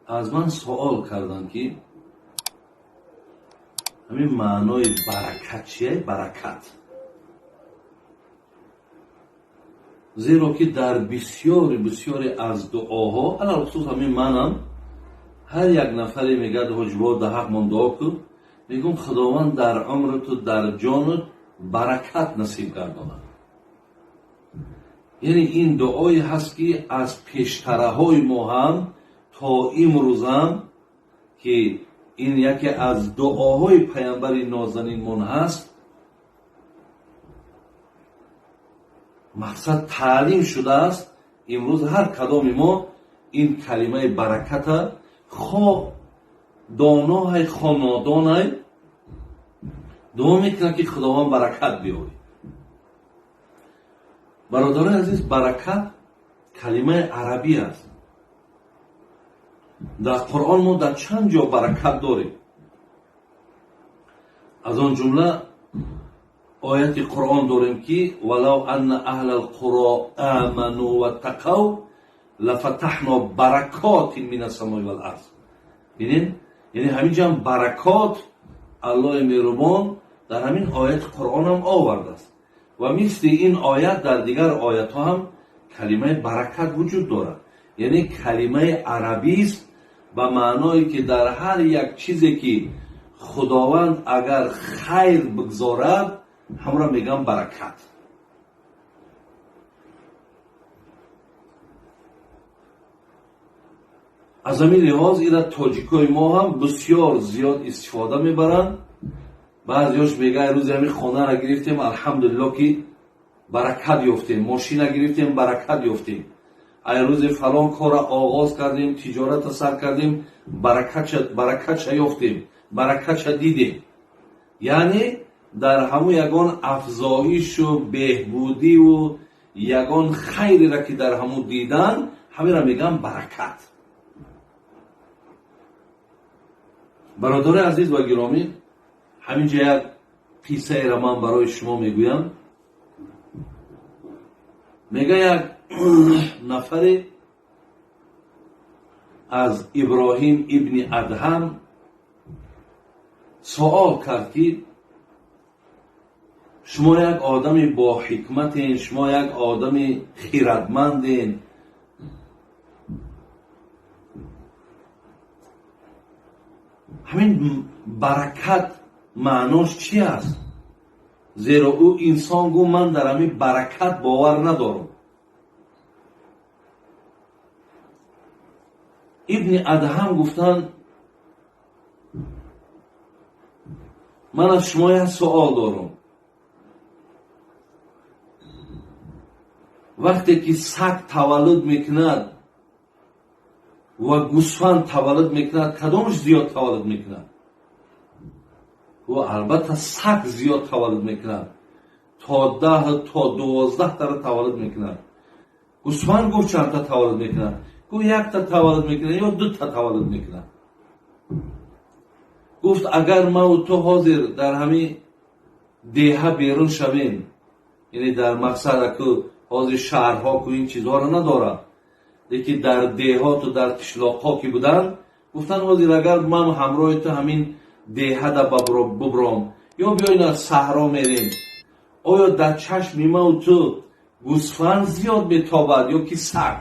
Аз ман суол карданд, ки ҳамин маънои баракат чие? Баракат, зеро ки дар бисёри бисёре аз дуоҳо, алалхусус ҳамин манам, ҳар як нафаре мегӯяд: ҳоҷибо, дар ҳақмон дуо кун. Мегӯм: Худованд дар умрту дар ҷонут баракат насиб гардонад. Яъне ин дуое ҳаст, ки аз пештараҳои мо ҳам то имрӯзам, ки ин яке аз дуоҳои паямбари нозанинмон ҳаст, мақсад таълим шудааст. Имрӯз ҳар кадоми мо ин калимаи бараката, хо доноҳай, хо нодонай, дуо мекунад, ки Худованд баракат биёрад. Бародарони азиз, баракат калимаи арабӣ аст. Дар Қуръон мо дар чанд ҷо баракат дорем. Аз он ҷумла ояти Қуръон дорем, ки валав анна аҳла алқуро аману ваттақав лафатаҳно баракотин мина самои вал арз. Бинед, яъне ҳамин ҷам баракот Аллоҳи меҳрубон дар ҳамин ояти Қуръонам овардааст ва мисли ин оят дар дигар оятҳо ҳам калимаи баракат вуҷуд дорад. Яъне калимаи арабист ба маъное, ки дар ҳар як чизе, ки Худованд агар хайр бигзорад, ҳамро мегӯям баракат. Аз ҳамин лиҳоз ира тоҷикои мо ҳам бисёр зиёд истифода мебаранд. Баъзеҳош мегӯяд: рӯзи ҳамин хонаро гирифтем, алҳамдулилло, ки баракат ёфтем, мошина гирифтем, баракат ёфтем, ай рӯзи фалон корро оғоз кардем, тиҷоратро сар кардем, баракатша ёфтем, баракатша дидем. Яъне дар ҳамун ягон афзоишу беҳбудиву ягон хайреро, ки дар ҳамун дидан, ҳаминро мегӯям баракат. Бародари азиз ва гиромӣ, ҳамин ҷо як қиссаеро ман барои шумо мегӯям. Мега, як нафаре аз Иброҳим ибни Адҳам суол кард, ки шумо як одами боҳикматен, шумо як одами хирадманден, ҳамин баракат маънош чи аст? Зеро ӯ инсон гуфт: ман дар ҳамин баракат бовар надорам. Ибни Адҳам гуфтанд: ман аз шумо як суол дорам. Вақте ки саг таваллуд мекунад ва гӯсфанд таваллуд мекунад, кадомаш зиёд таваллуд мекунад? Гуфт: албатта, саг зиёд таваллуд мекунад, то 10 то 12 тара таваллуд мекунад. Гӯсфанд, гуфт, чандта таваллуд мекунад? Гуфт: якта таваллуд мекунад ё дута таваллуд мекунад. Гуфт: агар маву ту ҳозир дар ҳамин деҳа берун шавем, яъне дар мақсад аку ҳозир шаҳрҳо ку ин чизҳоро надорад, лекин дар деҳоту дар қишлоқҳо ки буданд, гуфтанд: ҳозир агар ман ҳамроҳи ту ҳамин деҳада бубром ё биёин аз саҳро мерем, оё дар чашми маву ту гӯсфанд зиёд метобад ё ки саг?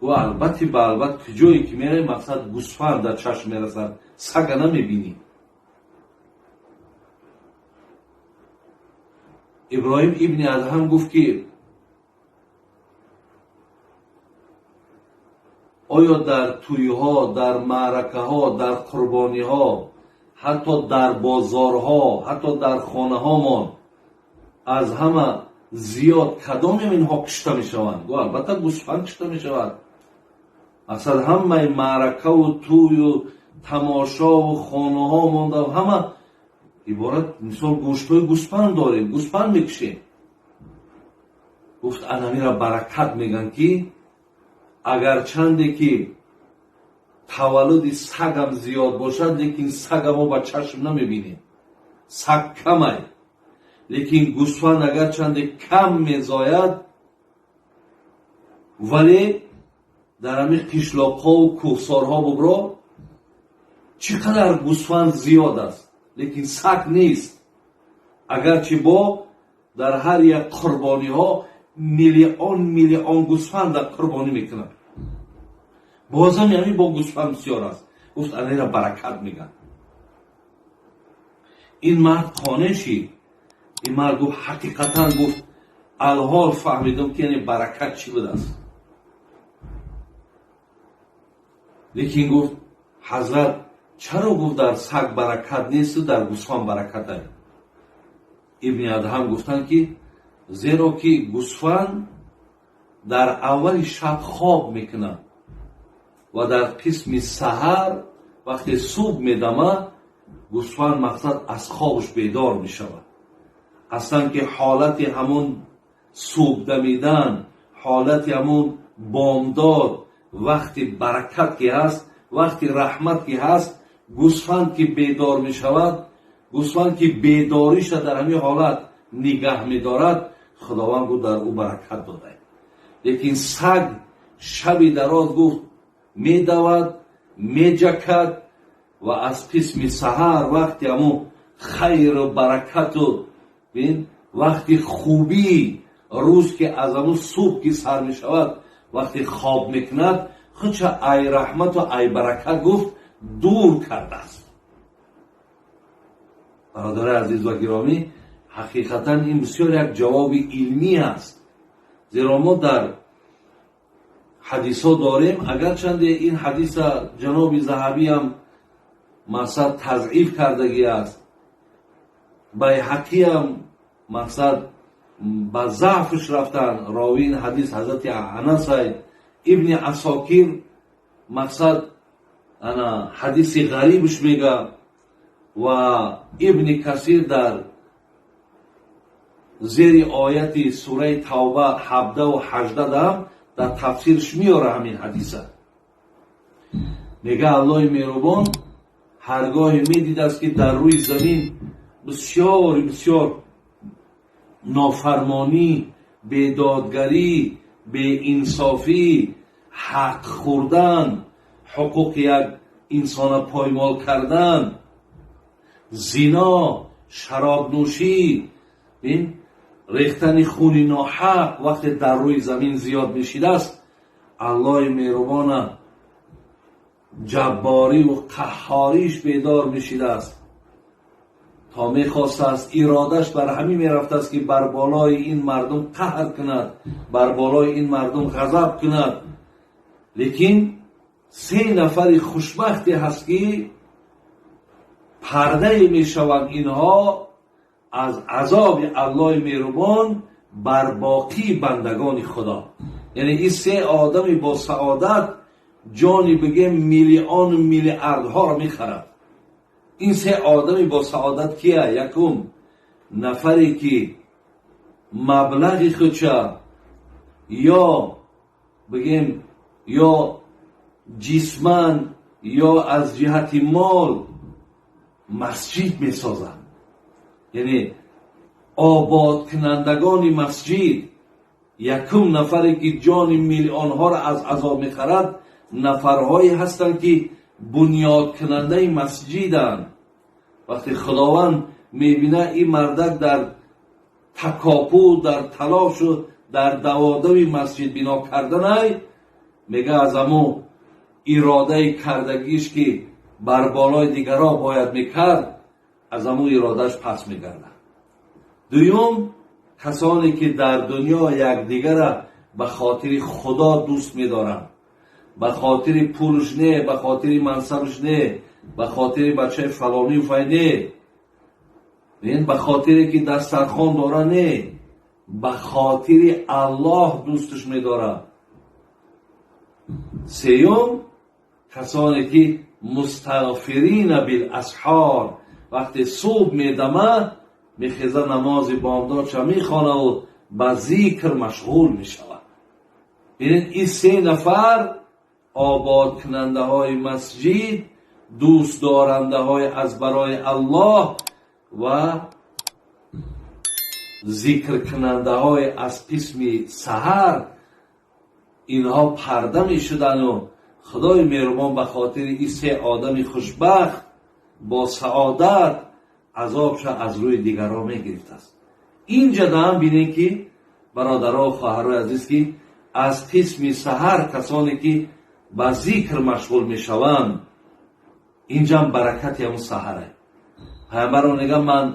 Гуфт: албатта, ба албат, куҷое ки меравем, мақсад гӯсфанд дар чашм мерасад, сага намебинӣ. Иброҳим ибни Адҳам гуфт, ки оё дар тӯйҳо, дар маъракаҳо, дар қурбониҳо, ҳатто дар бозорҳо, ҳатто дар хонаҳомон аз ҳама зиёд кадоме инҳо кушта мешаванд? Гуфт: албатта, гӯсфанд кушта мешавад. Мақсад ҳамаи маъракаву тӯю тамошову хонаҳо монда ҳама иборат, мисол, гӯштҳои гӯсфанд дорем, гӯсфанд мекушем. Гуфт: анамира баракат мегӯянд, ки агарчанде ки таваллуди сагам зиёд бошад, лекин сага мо ба чашм намебинем, саг камай, лекин гӯсфанд агарчанде кам мезояд, вале Дар ҳамин қишлоқҳову кӯҳсорҳо бубро, чӣ қадар гӯсфанд зиёд аст, лекин саг нест. Агарчи бо дар ҳар як қурбониҳо миллион миллион гӯсфанда қурбонӣ мекунанд, бозам ҳамин бо гӯсфанд бисёр аст. Гуфт, анера баракат мегӯянд. Ин мард қонеъ шид. Ин мард гуфт, ҳақиқатан, гуфт, алҳол фаҳмидам, ки яъне баракат чӣ будааст. Лекин гуфт, ҳазрат, чаро, гуфт, дар саг баракат несту дар гӯсфанд баракат ай? Ибни Адҳам гуфтанд, ки зеро ки гӯсфанд дар аввали шаб хоб мекунад ва дар қисми саҳар, вақте субҳ медамад, гӯсфанд, мақсад, аз хобаш бедор мешавад. Аслан ки ҳолати ҳамун субҳ дамидан, ҳолати ҳамун бомдод, вақти баракат ки ҳаст, вақти раҳмат ки ҳаст, гӯсфанд ки бедор мешавад, гӯсфанд ки бедориша дар ҳамин ҳолат нигаҳ медорад, Худованд, гуфт, дар ӯ баракат додад. Лекин саг шаби дароз, гуфт, медавад, меҷакад ва аз қисми саҳар, вақти ҳамун хайру баракату вақти хубии рӯз, ки аз ҳамун субҳ ки сар мешавад, вақте хоб мекунад, худша ай раҳмату ай баракат, гуфт, дур кардааст. Бародари азиз ва гиромӣ, ҳақиқатан ин бисёр як ҷавоби илмӣ аст, зеро мо дар ҳадисҳо дорем. Агарчанде ин ҳадиса ҷаноби Заҳабиам, мақсад, тазъиф кардагӣ аст, Байҳақиам, мақсад, ба заъфш рафтан, ровии ин ҳадис ҳазрати Анасай, Ибни Асокир, мақсад, ана ҳадиси ғарибш мега ва Ибни Касир дар зери ояти сураи Тавба 17-у 18 дам дар тафсирш меёра ҳамин ҳадиса. Мега, Аллоҳи меҳрубон ҳаргоҳе медидааст, ки дар рӯи замин бисёр бисёр нофармонӣ, бедодгарӣ, беинсофӣ, ҳақ хӯрдан, ҳуқуқи як инсона поймол кардан, зино, шаробнӯшӣ, рехтани хуни ноҳақ вақте дар рӯи замин зиёд мешидааст, Аллоҳи меҳрубона ҷаббориву қаҳҳориш бедор мешидааст, то мехостааст, иродаш бар ҳамин мерафтааст, ки бар болои ин мардум қаҳр кунад, бар болои ин мардум ғазаб кунад. Лекин се нафари хушбахте ҳаст, ки пардае мешаванд инҳо аз азоби Аллоҳи меҳрубон бар боқии бандагони Худо. Яъне ин се одами бо саодат ҷони, бигем, миллиону миллиардҳоро мехарад. Ин се одами бо саодат кия? Якум нафаре, ки маблағи худша ё, бигем, ё ҷисман, ё аз ҷиҳати мол масҷид месозад, яъне ободкунандагони масҷид. Якум нафаре, ки ҷони миллионҳоро аз азоб мехарад, нафарҳое ҳастанд, ки бунёдкунандаи масҷиданд. Вақте Худованд мебинад, ин мардак дар такопӯ, дар талошу дар даводави масҷид бино карданай, мега, аз ҳамун иродаи кардагиш, ки бар болои дигарон бояд мекард, аз ҳамун иродааш пас мегардад. Дуюм, касоне, ки дар дунё якдигара ба хотири Худо дӯст медоранд, ба хотири пулш не, ба хотири мансабш не, ба хотири бачаи фалонию фай не, ба хотире ки дастархон дора не, ба хотири Аллоҳ дӯстш медорад. Сеюм, касоне, ки мустағфирина биласҳор, вақте субҳ медамад, мехеза, намози бомдодша мехонаву ба зикр машғул мешавад. Бинед, ин се нафар: ободкунандаҳои масҷид, дӯстдорандаҳои аз барои Аллоҳ ва зикркунандаҳои аз қисми саҳар. Инҳо парда мешудану Худои меҳрубон ба хотири ин се одами хушбахт бо саодат азобша аз рӯи дигарон мегирифтааст. Инҷа даам бинем, ки бародаро, хоҳарои азиз, ки аз қисми саҳар касоне ки ба зикр машғул мешаванд, инҷам баракати ҳамун саҳаре. Пайғамбарро мегӯям, ман